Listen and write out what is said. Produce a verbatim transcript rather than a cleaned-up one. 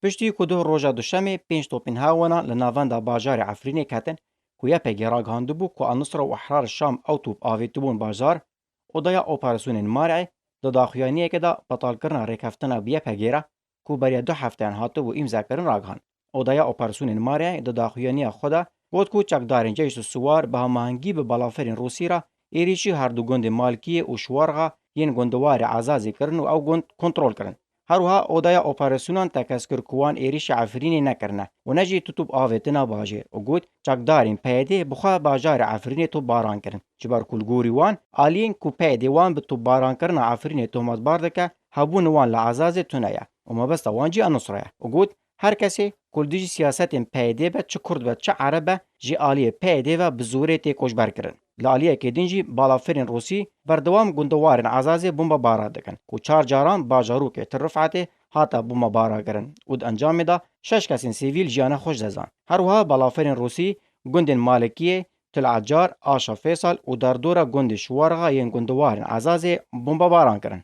Piştî ku duh roja duşemê pênc topên hewana li navenda bajarê Efrînê ketin, ku Y P G ragihandibû ku Al-Nusra û Ehrar Şam ew top avêtibûn bajar, Odaya Operasyonên Marê di daxuyaniyekê de betalkirina rêkeftina bi Y P G re ku beriya du hefteyan hatibû îmzekirin ragihand. Odaya Operasyonên Marê di daxuyaniya xwe de got ku çekdarên Ceyş Siwar bi hemahengî bi balafirên Rûsî re êrîşî her du gundê Malkiyê û Şuwarxa yên gundewarê Ezazê kirin û ew gund kontrol kirin. Her wiha Odaya Operasyonan tekez kir ku wan êrîşa Efrînê nekirine û ne jî tutûb avêtina bajêr û got, çekdarên P Y D'ê bi xwe bajarê Efrînê topbaran kirin. Ji ber ku li gorî wan, aliyên ku P Y D'ê wan bi topbarankirina Efrînê tohmetbar dike, hebûna wan li Ezazê tune ye û mebesta wan jî Enusra ye û got, her kesê ku li dijî siyasetên P Y D'ê be, çi Kurd be, çi Ereb be, ji aliyê P Y D'ê ve bi zorê tê koçberkirin. Li aliyekê din jî balafirên Rûsî berdewam gundewarên Ezazê bombebara dikin ku çar caran bajarokê Til Rifetê hate bombebara kirin û di encamê de şeş kesên sivîl jiyana xwe ji dest dan. Her wiha balafirên Rûsî gundên Malikiyê, Til Ecar, Aşa Fêsal û derdora gundê Şuwarxa yên gundewarên Ezazê bombebaran kirin.